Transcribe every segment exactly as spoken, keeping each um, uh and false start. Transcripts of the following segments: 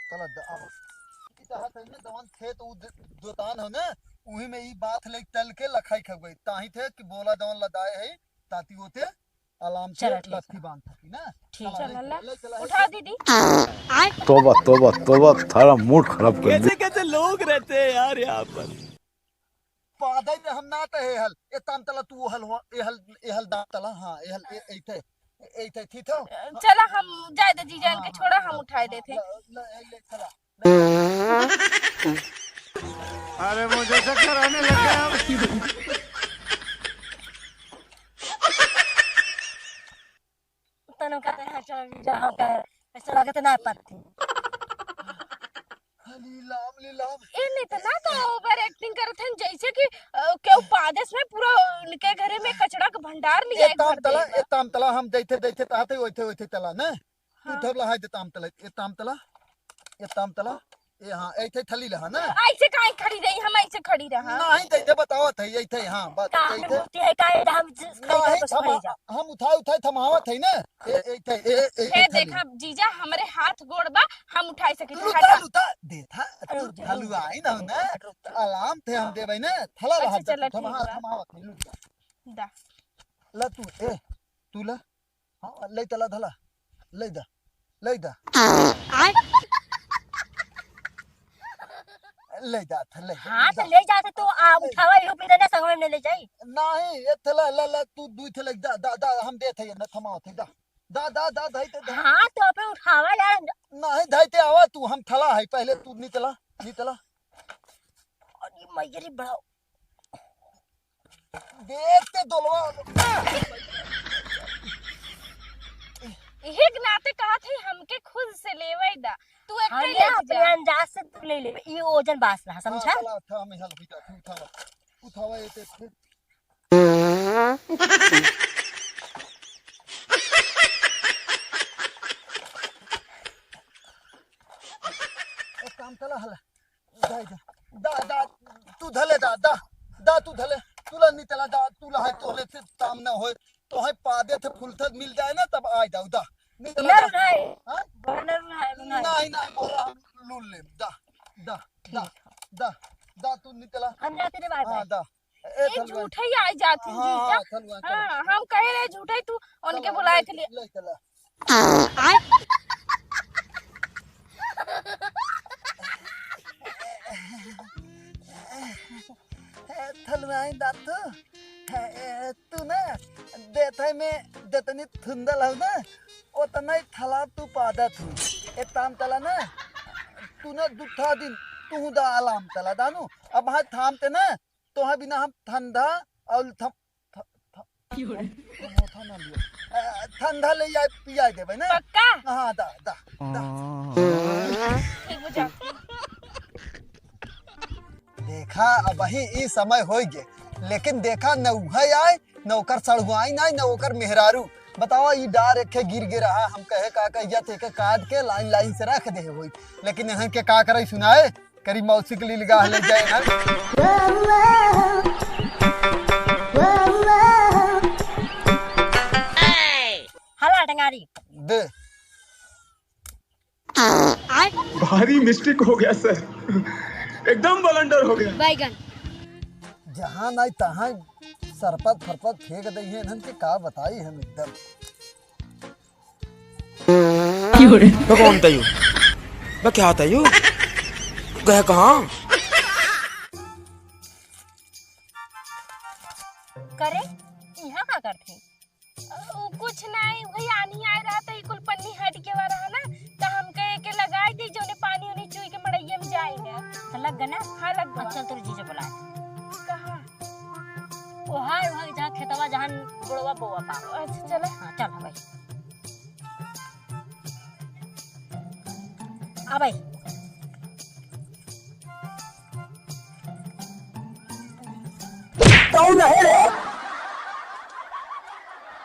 चला द-, अब की चाहत है ना, जवन खेत उ द-, जोतान हो ना, उही में ई बात ले तल के लखाई खगबई। ताही थे कि बोला जवन लदाए है, ताती ओते आराम से चला, ठीक लत्थी है। बांध सकी ना। ठीक चला, है। ले चला, ले चला, उठा ले। दीदी। तोबा, तोबा, तोबा, थारा मूड खराब कर दिया। कैसे कैसे लोग रहते हैं यार यहाँ पर। पादे में हम ना त एहल, ए ताम तला तू ओहल हो, एहल, एहल दाम तला, हाँ, एहल, ए, एते, ए, एते, ठीक हो? चला हम जाए दे जीजा, इनके हाँ, छोड़ा, हाँ, हम उठाए हाँ, देते। ल-, ल-, ए, ले चला। अरे मुझे चक्कर आने लग गया अब। तनु कहते हैं, "चल, जहाँ का ऐसा लगत ना पत्ती।" लीलाम, लीलाम। ए, नहीं तो ना तो over acting करत हन, जैसे कि, अ, केहू पादेस में पूरा उनके घरे में कचड़ा के भंडार लिया ए एक ताम भर तला, देगा। ए ताम तला, हम जैते, जैते ताते, ओइते, ओइते तला, ना? तू हाँ। थोड़ा हाय दे ताम तला, ए ताम तला, ए ताम तला, ए हाँ, ऐसे थली रहा ना। ऐसे काहे खड़ी रही, हम ऐसे खड़ी रहा। नहीं, जैसे बतावत है, ऐसे, हाँ, बस का ऐसे। मूर्ति है, काहे हम जिस नहीं, खड़ी हम, खड़ी जा। हम उठाए, उठाए थमावत है ना। ए, ए, ए, ए, ए, हे थली। देखा, जीजा, हमरे हाथ गोड़ बा, हम उठाए सकी थे, लुता, हटा। लुता, देखा, अरे तू रुक जा, रुक जा। हलवाई ना हो ना। रुक जा। आराम थे हम देबै ना, थला अच्छा, रहा चला, जब थमा-, ठीक बा। थमावत है, लुता। दा। ला तू, ए, तू ला। हाँ, ले तला धला। ले दा। ले दा। आय? ले जात है, ले जा, हाँ, तो जा। ले जाते तो आ, ले। उठावा, इहो पीरे ना संगवे में ले जाई। नहीं, ये थला, ला, ला, तू दुई थला, दा, दा, दा, हम देत है, ना थमावत है, दा। दा, दा, दा, धई ते, दा। हाँ, तो अपने उठावा यार। नहीं, धई ते आवा तू, हम थला है, पहले तू नितला, नितला। अरे, मैया रे, बड़ा देख ते दोलवा। इहे के नाते कहत है, हमके खुद से लेवे दा। तू एक हम ले अपने अंदाज से तू ले ले। ई ओजन बास रहा, समझा? हाँ, चला, उठा, हम हल भी उठा, उठावा, उठावा, ये ते फिर। एक काम चला, हला। दा, दा, दा, दा, तू धले दा, दा, दा, तू धले, तू ला नितला दा, तू ला है, तोहले से काम ना होए, तो है पादे थे फुलथत मिल जाए ना, तब आ जाओ, दा, नितला ना दा। रुनाए, हाँ? ना रुनाए, रुनाए। नहीं, नहीं, बोला हम लूल ले, दा, दा, दा, ठीक। दा, दा, तू नितला। हम जाते रे, बाय हाँ, बाय। दा। ए, ए, थलुआ। झूठे ही आई जात है, हाँ, जीजा। हाँ, थलुआ, हाँ, थलुआ। हम कहे रहे झूठे ही तू उनके चला, बुलाए ले, के लिए। ले चला। आय। ए, थलुआई दातु, ए, तू ना, देथई में जतनी थुंदल हऊ ना, ओतनई थला तू पादत हऊ। ए ताम तला ना, तू ना दुठा दिन, तू दा आलाम तला दानू। अब हाँ थाम ते ना, तोहा बिना हम ठंडा और थम-, थ-, थ-, की हो रे? हम, हम होठा ना लियो। अ, ठंडा ले आए, पिया देबे ना। पक्का? हाँ, दा, दा, दा। ठीक बुझा। देखा, अबही ई समय होई गे, लेकिन देखा, न उहे आए, न ओकर सड़ुआइन आए, न ओकर मेहरारू। बतावा, ई डार एक ठे गिर गे रहा, हम कहे का कहिया थे के काट के लाइन लाइन से रख दे होई, लेकिन यहाँ के का करे सुनाए, करी मौसी के लिए गाह ले जाए ना। हला टंगारी। दे। भारी मिस्टेक हो गया सर, एकदम बलंडर हो गया। बैगन। जहाँ नाई तहाँ सरपत फरपत फेंक दई है, इन्हन के का बताई हम एकदम। क्यों रे? बे कौन तयू? बे क्या तयू? गए कहाँ? करे, यहाँ का करथे? ओ, कुछ नाई, वही आनी आए रहा, तो ई कुल पन्नी हट के वा रहा ना, तो हम कहे के लगाई दी, जोने पानी उनी चुई के मड़ैया में जाई ना। तो लग गना? हाँ, लग गना। अच्छा, तोर जीजा बुला। कहाँ? ओ हाय, वहाँ जहाँ खेतवा, जहाँ गोड़वा बोआ बा। अच्छा, चला। हाँ, चल, हाँ भाई। आ भाई। कौन है रे?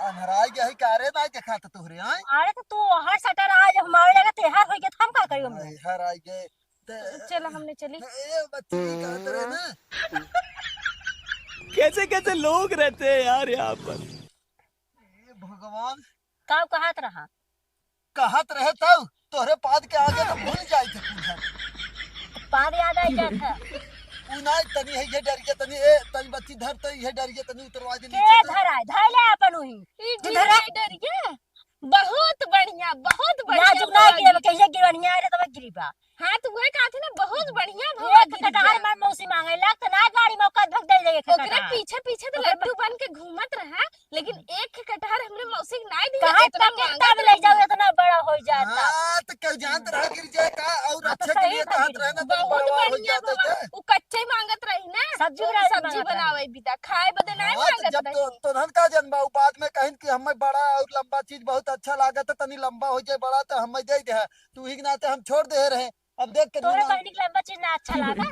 अन्हराई गया है का रे, नाई देखा था तोहरे, आय? अरे तो तू हर सटर आज हमारे लगे तेहार होई गया, हम का करियो हम? हर आई गए। ते चला, हमने चली। ए, बच्ची, कहत रहे ना। कैसे कैसे लोग रहते हैं यार यहाँ पर। हे भगवान। का कहत रहा? कहत रहे तब, तोहरे पाद के आगे तो भूल जाई थे कुल हम। पाद याद आ जात है। उ ना तनी है ये डरिया तनी, ए, तनी बच्ची धर, तनी है डरिया तनी उतरवा दे के नीचे से। धराए? धर ले अपन उही। ई तू गिर धरा। गई डरिया। बहुत बढ़िया, बहुत बढ़िया नाजुक ना बाबा गिरे, जी। कहिए गिरवनिया रे, तब गिरी बा। हाँ, तो वही कहत है ना, बहुत बढ़िया बाबा एक जी कटहर गिर गया। मार मौसी मांगे लाग, तो ना गाड़ी में ओकर धक दे जाइए ओकरे कटहर। पीछे पीछे तो ओकरे लड्डू बन के घूमत रहा, लेकिन एक कटहर हमरे मौसी के नाई दिया, कहाँ इतना तक मांगत कितना ले जाओ, रही। इतना बड़ा हो जाता। हाँ, तो क्यों जानत रहा गिर जाए का, और हाँ, तो अच्छे के सही लिए बात कहत है। रहे ना, तो बहुत बड़वा हो बढ़िया जाता बाबा, है। वो कच्चे मांगत रही ना, सब्जी तो बना के सब्जी मांगत रही। बनावे बिदा, खाए बदे नाई हाँ, तो मांगत जब रही। तो, तो धन का जनबा, उ बाद में कहिन कि हमें बड़ा और लंबा चीज बहुत अच्छा लागत है, तनी लंबा हो जाए बड़ा, तो हमें दे दे। तू ही के नाते हम छोड़ दे रहे। अब देख के तोरे धुना। बहनी के लंबा चीज ना अच्छा लागा।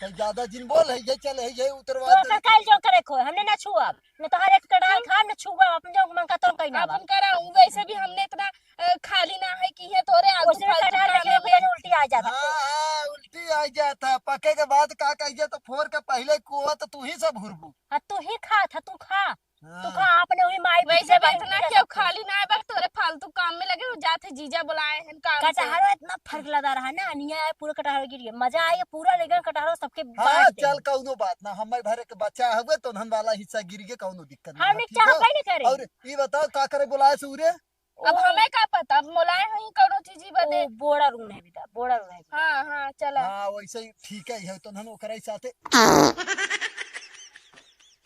तो ज्यादा जिन बोल है, ये चल है, ये उतरवा तो दे। ओकर काल जो करे खो, हमने ना छुआ। न तोहर एक कड़ाल खा, न छुआ, अपन जो मन का तो कहीं ना बा। अपन करा, उ वैसे भी हमने इतना, अ, खाली ना है कि ये तोरे आलू वैसे फालतू कटहल खाने देखे में। मुझे उल्टी आ जाता। हाँ, हाँ, उल्टी आ जाता। पके के बाद का कहिए तो फोर के पहले कुआ तो तू ही सब हुरबू। हाँ, तू ही खा था, तू खा। तू हाँ। का आपने हुई माई वैसे पीछे भी बहन इतना पीछे क्यों सब खाली ना है, बस तोरे फालतू काम में लगे हो, जात है जीजा बुलाए हैं काम से। कटहरो इतना फर्क लगा रहा ना, अनिया है पूरा कटहरो गिर गया, मजा आया पूरा, लेकिन कटहरो सबके हाँ, बांट दे। चल कौनो बात ना, हमारे भरे के बच्चा हुए तो धन वाला हिस्सा गिर गया, कौनो दिक्कत ना हम है, एक ठीक चाह है? पाई ना करे। और ये बताओ का करे बुलाए से उरे? अब ओ। हमें का पता, अब मोलाए हैं कौनो चीज ही बदे। ओ, बोड़ा रूम है बेटा, बोड़ा रूम है। हाँ, हाँ, चला। हाँ, वैसे ही ठीक है, है तो धन ओकरे साथे।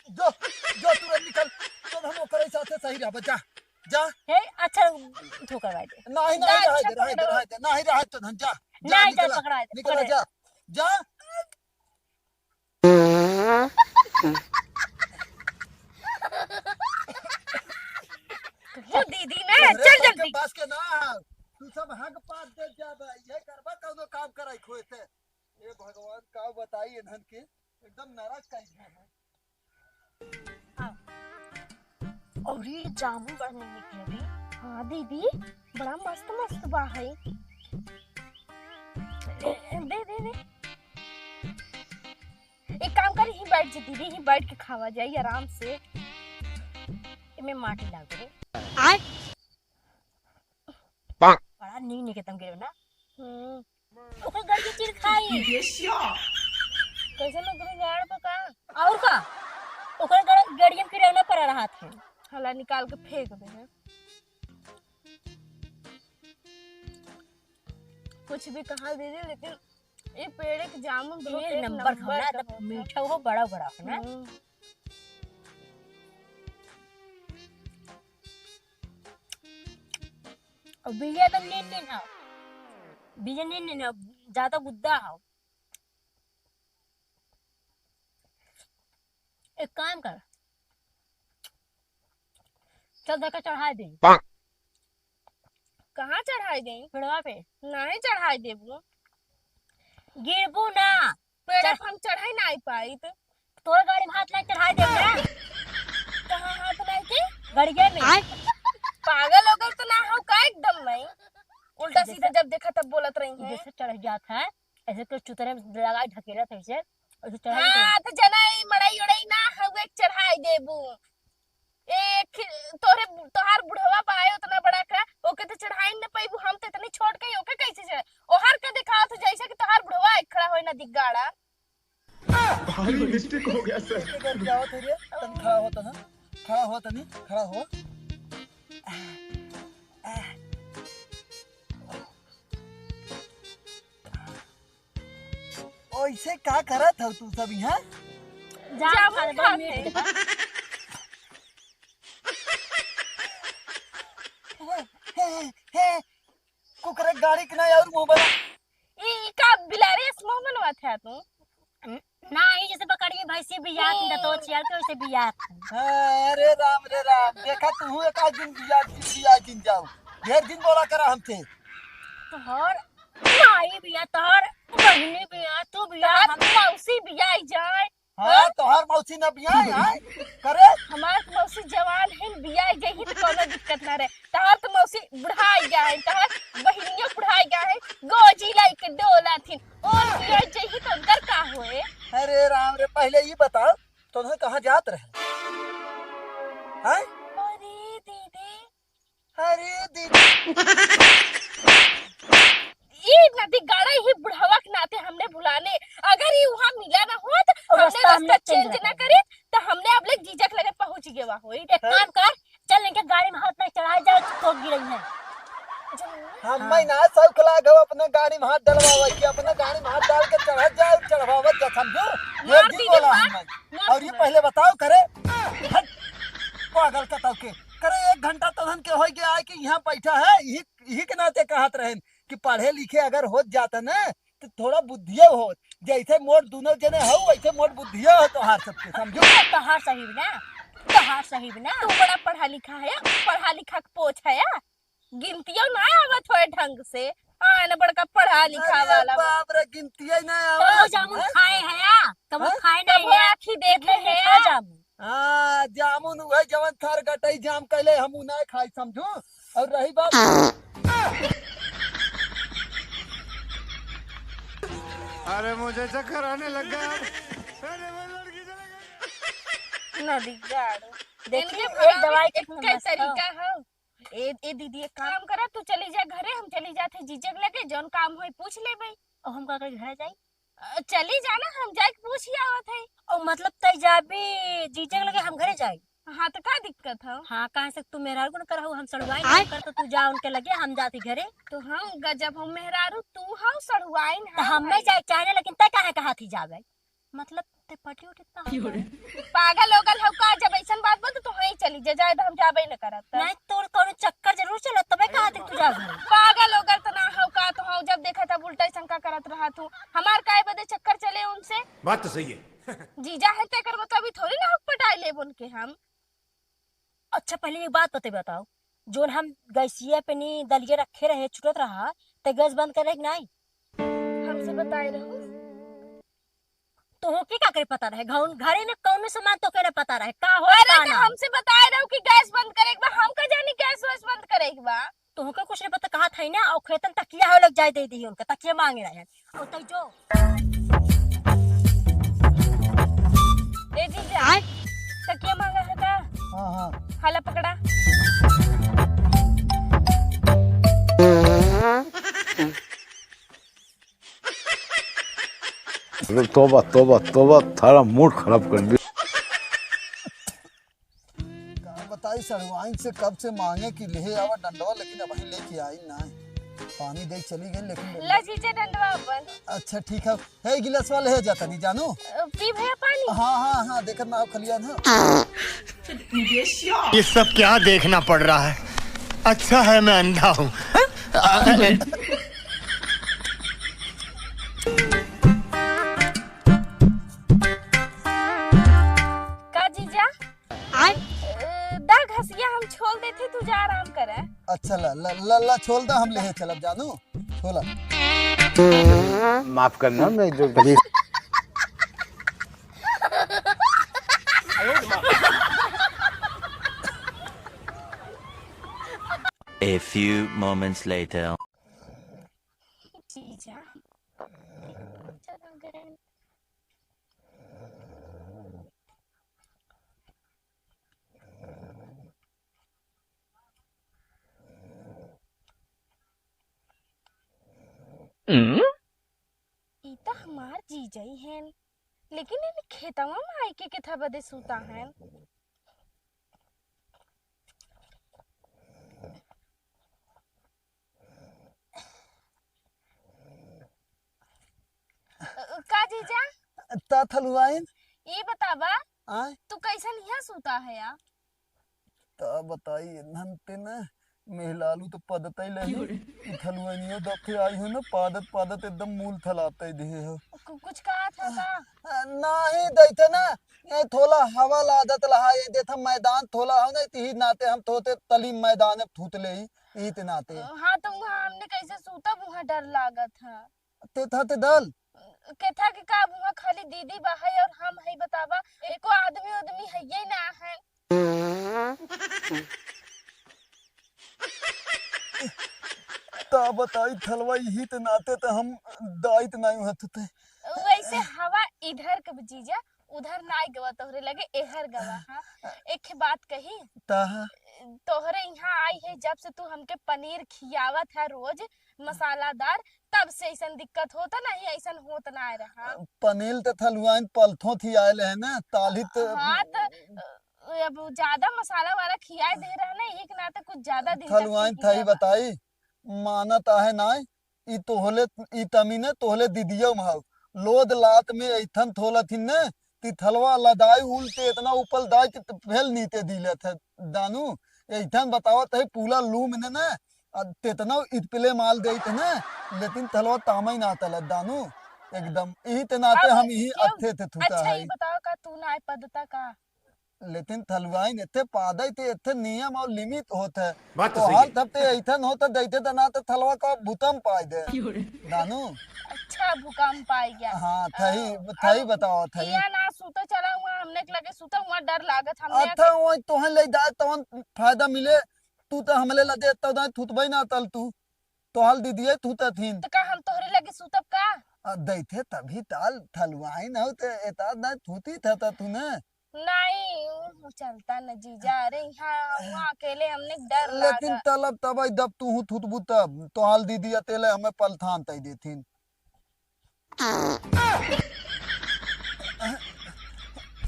जो, जो तुरंत निकल, तो हम ओकरे साथे सही रहबा, जा, जा। हे, अच्छा, धोखा भाई दे। नहीं, नहीं, जा, रहे अच्छा दे, रहे दे, पकड़ो। रहे दे, नहीं रहे तो धन, जा, जा, नहीं, जा, निकला, पकड़ा दे, निकला, पकड़े। जा, जा। हे दीदी ना, तोहरे चल सबके जल्दी। बस के ना, तू सब हग पात दे जा भाई, ये करबा कौनो काम कराई खोए थे। ए भगवान, का बताई इन्हन के, एकदम नरक का ही घर है। हाँ। और ये जामुन बड़ा नीक निकले भी। हाँ दीदी, बड़ा मस्त मस्त बा है। दे, दे, दे। एक काम कर, यहीं बैठ जा दीदी, यहीं बैठ के खावा जाई आराम से। इमे माटी लाग रे। आय। बड़ा नीक निकतम गिरे ना। हम्म। ओकर गड़ के चीर खाई। कैसे में गुरु गाड़ को का? और का? ओकर गड़, गड़ियम किरौना पर रहत है। हला निकाल के फेंक दे है। कुछ भी कहा दीदी, लेकिन ये पेड़ के जामुन बहुत एक एक नंबर नंबर हो ना, का एकदम होता। मीठा हो, बड़ा बड़ा हो ना। हम्म। और बिया एकदम नीन नीन हो, बिया नीन नीन हो, ज्यादा गुद्दा हो। एक काम कर, चल देख के चढ़ाई दे। कहाँ चढ़ाई दे? पेड़वा पे। नहीं चढ़ाई देबू। गिरबू ना। पेड़ चढ़- पे हम चढ़ाई नहीं पाई तो। तोर गाड़ी में हाथ लगा चढ़ाई दे ना। कहाँ हाथ लगा के? गड़िया में। आय। पागल हो गए तो ना हो का एकदम में? उल्टा जैसे सीधा जब देखा तब बोलत रही है। जैसे चढ़ जात है, ऐसे कुछ चुतरे में लगा ढकेलत है ऐसे, ऐसे चढ़ाई दे। हाँ, तो जना ई मड़ई उड़ई ना हवे चढ़ाई देबू। एक तोरे, तोहार बुढ़वा बा है उतना बड़ा का, ओके तो चढ़ाई न पैबू, हम तो इतनी छोट के ओके कैसे चढ़ाई? ओहार का दिखाओ तो जैसे कि तोहार बुढ़वा एक खड़ा होए ना दिग्गाड़ा। भारी मिस्टेक हो गया सर। एक बार क्या होता है रे? तन खड़ा हो तन, खड़ा हो तनी, खड़ा हो। ओइसे का करत हौ तू सब इहाँ? जामुन जामुन खात खात है। है। हे, हे, हे, कुकरे गाड़ी के ना और मुंह बना। ई, ई का बिलारे से मुंह बनवा थे तू? ना, ई जैसे बकरी भैंसी बियात हम्म। तो चियर के वैसे बियात। अरे राम रे राम, देखा तू एक आध दिन बियात, बियात दिन जाओ। ढेर दिन बोला करा हमसे। तोहर माई बिया, तोहर बहिनी बिया, तू बिया, तोहर हम मौसी बिया आई जाए। हाँ, हाँ? तोहर मौसी न बिया आई, करे? हमार मौसी जवान है, बिया आई जाही तो कोनो दिक्कत ना रहे। तोहर तो मौसी बुढ़ाई गया है, तोहर बहिनिया बुढ़ाई गया है, गोजी लाई के डोला थिन। और बिया आई जाही तो उनकर का होए? अरे राम रे, पहले ई बताओ, तोहर कहाँ जात रहे? हैं? अरे दीदी, अरे दीदी। अभी गाड़ा ही बुढ़ावा के नाते हमने भुलाने, अगर ये वहाँ मिला ना होत, और हमने रास्ता हमने रास्ता change change ना रखा। करे, तो हमने अब ले जीजक लगे पहुँच गए हुआ होई। एक काम कर, चल इनके गाड़ी में हाथ नहीं चढ़ाए जाए, ठोक गिरई है। हम हाँ। मैं ना शौक लाग हो अपने गाड़ी में हाथ डलवावे के, अपने गाड़ी में हाथ डाल के चढ़त जाए, चढ़वावत जा, समझो? ये मार भी दीदी, बोला मार, हम मैं। मार और ये दीदी। पहले बताओ करे, हट, पागल कतौ के। करे एक घंटा तोहन के होई गया है कि यहाँ बैठा है, यही, यही के नाते कहत रहन कि पढ़े लिखे अगर होत जाता ना, तो थोड़ा बुद्धियो होत। जैसे मोर दोनों जने हो, वैसे मोर बुद्धियो हो तोहार सबके, समझो? तोहार सही ना, तोहार सही ना। तू बड़ा पढ़ा लिखा है, पढ़ा लिखा के पोछ है, गिनतियो ना आवत होए ढंग से। हाँ, ना बड़का पढ़ा लिखा अरे वाला बा। बाप रे, गिनतियो ना कबो आवत, जामुन हैं? खाए है या? कबो हाँ? खाए नहीं कबो है? आँखी देखे देखे है? खा जामुन। हाँ, जामुन उहे जवन थर गटई जाम कैले, हम उ ना खाई, समझू? और रही बात अरे, मुझे चक्कर आने लग गया। अरे, वो लड़की चली गई। नदी गाड़ो। देखिए, इनके एक भगावे दवाई के कितना कई मस्त हो। तरीका हो। ए, ए दीदी, एक काम करा, तू चली जा घरे, हम चली जाते जीजक लगे, जौन काम होई पूछ लेबे। और हम का करे घरे जाई? अ, चली जा ना, हम जाके पूछ आवत है। ओ, मतलब तय जाबी जीजक लगे, हम घरे जाई? हाँ, तो का दिक्कत हो? हाँ, काहे से तू मेहरारू को न करहु, हम सड़ुआई आय। नहीं कर, तो तू जा उनके लगे, हम जाती घरे। तो हम गजब हो मेहरारू, तू हो सड़ुआइन, तो हम हम नहीं हई। जाए चाहे, लेकिन तय काहे कहा थी जाबे? मतलब ते पटी उटी का हो गए? पागल ओगल हो का? जब ऐसन बात बा तो तू वहीं चली जा, जाए तो हम जाबे न करत। नहीं, तोर कौनो चक्कर जरूर चलत, तबे कहा थी तू जा घरे। पागल ओगल तो ना हो का, तो हो जब देखा तब उल्टा ऐसन का करत रहा तू। हमार काय बदे चक्कर चले उनसे? बात तो सही है। जीजा है तेकर मतलब ई थोड़ी ना हो पटाई लेब उनके हम। अच्छा, पहले एक बात बते बताओ, जोन हम गैसिया पे नी दलिया रखे रहे, छुटत रहा, ते गैस बंद करे कि नहीं? हमसे बताए रहो। तोहके का करे पता रहे? घौन-, घरे में कौनो सामान तोहके ना पता रहे? का हो, अरे, का तो ना? हमसे बताए रहो कि गैस बंद करे के बा, हम का जानी गैस वैस बंद करे के बा? तोहके कुछ नहीं पता, कहा था ना, और खेतन तकिया हो लग जाए, दे दी उनका, तकिया मांगे रहे। और तई जो। ए जीजा, आय? तकिया मांगा है का? हाँ, हाँ। हाला पकड़ा। अरे तोबा, तोबा, तोबा, थारा मूड खराब कर दिया। का बताई, सड़ुआइन से कब से मांगे कि लेहे आवा डंडवा, लेकिन अबहीं लेके आई ना। पानी दे चली गई, लेकिन ला जीजा डंडवा अपन। अच्छा ठीक है, हे गिलासवा लेहे जा तनी जानू। अ, पी भैया पानी। हाँ, हाँ, हाँ, देखत ना हो खलिया ना। ये सब क्या देखना पड़ रहा है? अच्छा है मैं अंधा हूँ। का जीजा? आय? अ, दा घसिया हम छोल देथे, तू जा आराम करे। अच्छा, ला, ला, ला, ला, छोल दा, हम लेहे चलब जानू। छोला। माफ करना, मैं जो A few moments later. जीजा। चलो गए। ई त हमार जीजई हैं, लेकिन इन खेतवा में आइके केथा बदे सूता हैं। अ, का जीजा? ता थलुआइन? ई बतावा, आय? तू कैसन हिया सूता है या? ता बताई, इन्हन ते न मेहलालू तो पदतै लही, ई थलुआइनियो दफे आई हो न, पादत पादत एकदम मूल थलातै दिहे हो। कु-, कुछ कहा था का? अ, नाही दैते ना, ये थोला हवा लादत लहा, ये देथा मैदान थोला हो ना, इही नाते हम थोते तली मैदान में थूत ले ही, इही ते नाते। अ, हाँ, तो वहाँ हमने कैसे सूतब, वहाँ डर लागत है। ते था ते दल। केथा के का, वहाँ खाली दीदी बा है और हम है, बतावा, एको आदमी उदमी है ये ना है। ता बताई थलवा, इही ते नाते तो हम दाइत नहीं हथते। वैसे हवा इधर के जीजा, उधर ना गवा, तोहरे लगे एहर गवा। हाँ, एक ठे बात कही। तोहरे यहाँ आई है, जब से तू हमके पनीर खियावत है रोज मसालादार, तब से ऐसन दिक्कत होता, नहीं ऐसन होत ना रहा। पनीर त थलुआइन पलथों थी आयल है ना, ताली त हाँ, त, अ, अब ज्यादा मसाला वाला खियाए दे रहा ना, एक नाते कुछ ज्यादा दिन तक थलुआइन ठीक थई रहा। बताई, मानत आहे नाय, ई तोहले, ई तमी ने तोहले दीदियो में हौ। लोद लात में ऐथन थोलथिन ने, ती थलवा लदाई उल्टे इतना ऊपर दाई कि त-, फेल नीते दिले थे दानू। ऐथन बतावत है पूला लूम ने ने, आ तेतना इतपले माल देइत ने, लेकिन थलवा तामई ना तलत दानू। एकदम इही ते नाते अब हम इही क्यों? अत्थे थे थूता अच्छा, है। ई बताओ का तू ना पदता का? लेकिन थलुआइन एथे पादे ते एथे नियम और limit होत है। बात तो तो सही हाल है। तब ते ऐथन होत है, दैते त ना तो थलवा का भूकंप पाई दे। क्यों रे? दानू। अच्छा, भूकंप पाई गया। हाँ, थही, अ, थही अब बताओ, थही। किया ना सूतो चला हुआ, हमने के लगे सूता हुआ डर लागत, हमने अच्छा, के वही तोहन ले जाए, तोहन फायदा मिले, तू तो हमले लगे, तो दाए थूतबई ना तल तू। तो हाल दीदिये थूता थीन। तो का हम तोहरे लगे सूतब का? आ, दैथे तभी ताल थलुआइन हो ते एता ना थूती था, था तू ने। नहीं, ऊ चलता न जीजा। अरे, यहाँ, वहाँ अकेले हमने डर लेकिन लागा। तलब तब आई, दब तू हूँ थुतबू तब, तो हाल दीदी अतेले हमें पलथान तई देथिन।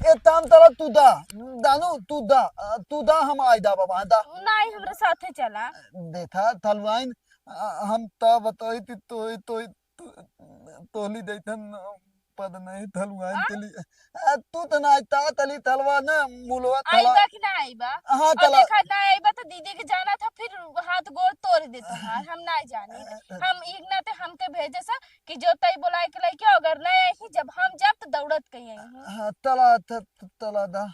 ए ताम तलब तू दा, दानू तू दा, तू दा हम आई दा बाबा, दा। नहीं, हमरे साथे चला। देखा, थलवाइन, हम ता बताई थी, तोई, तोई, तो-, तोहली जैसन पद नहीं थलुआइन आ? के लिए। आ, तू तो ना आइता तली थलवा ना, मुलवा थला। आइबा कि ना आइबा? हाँ, और तला। देखा ना आइबा तो दीदी के जाना था, फिर हाथ गोड़ तोड़ दे तुम्हार, हम ना जानी। अ, अ, हम एक नाते हमके भेजे सा कि जो तई बोलाए के लइके, अगर ना आई, जब हम जब तो दौड़त के आई हूँ। हाँ, तला, त-, त-, तला दा।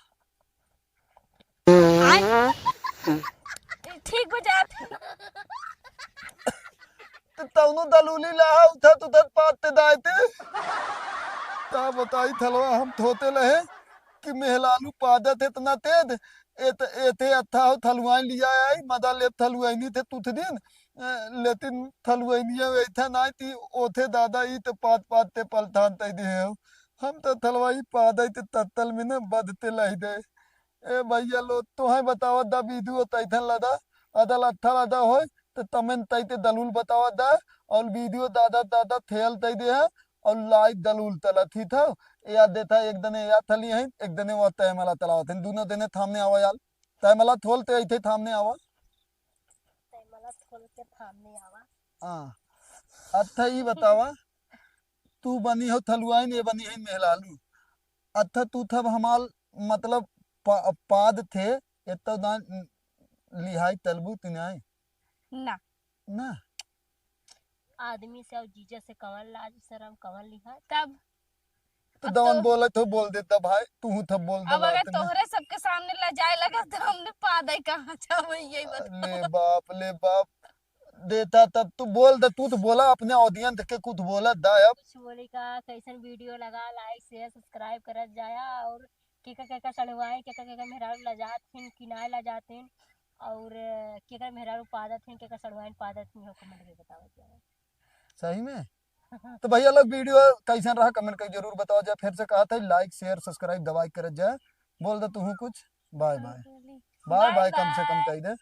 ठीक बजात। त तौनो दलूली लाहा उठत उठत पादते दायते। का बताई थलवा हम थोते लहे कि मेहलालू पादत इतना तेज, एत-, एते अत्था हो थलुआइन लिया आई, मदा लेब थलुआइनी थे तुथ दिन, अ, लेकिन थलुआइनिया वैथा नाई थी, ओथे दादा ई त पाद पादते पलथान तई दे हो। हम त थलवा ई पादई ते तत्तल में न बदते लाई दे। ए भैया लो, तोहे बतावत दा video तैथन लदा, अदल अच्छा लदा होय, त तमेन तैते दलूल बतावत दा, और video दादा दादा थेल तै दे है, और live दलूल तला थी था, याद देता एक दने या थली है, एक दने वो तय मला तलावत है, दोनों दने थामने आवा याल, तय मला थोल ते ऐथे थामने आवा। तय मला थोल के थामने आवा। हाँ, अच्छा ई बतावा, तू बनी हो थलुआइन, ये बनी है मेहलालू। अच्छा, तू थब हमाल, मतलब, पा-, पाद थे, एत्तो दान लिहाई तलबू तिनाई? ना। ना। आदमी से और जीजा से कवन लाज शरम, कवन लिहाई? तब तो अब दवन तो बोलत हो, बोल देता भाई, तू हूँ थब बोल दे अब अगर लात में। तोहरे सबके सामने लजाए लगा, तो हमने पादे कहाँ जावे, यही बताओ। ले बाप, ले बाप। देता तब तू बोल दे, तू तो बोला अपने audience के कुछ बोला दा अब। कुछ बोली का, कैसन video लगा, like, share, subscribe करत जाया और केकर केकर सड़वाए, केकर केकर मेहरारू लजात हिन कि ना लजात हिन और केकर मेहरारू पादत हिन, केकर सड़वाइन पादत हिन, हो comment में बतावत जाया। सही में? तो भैया लोग video कैसन रहा comment करके जरूर बताओ जाए। फिर से कहा था like, share, subscribe दबाई करत जाए। बोल दे तू कुछ, bye bye। Bye bye। Bye bye, कम से कम कह दे।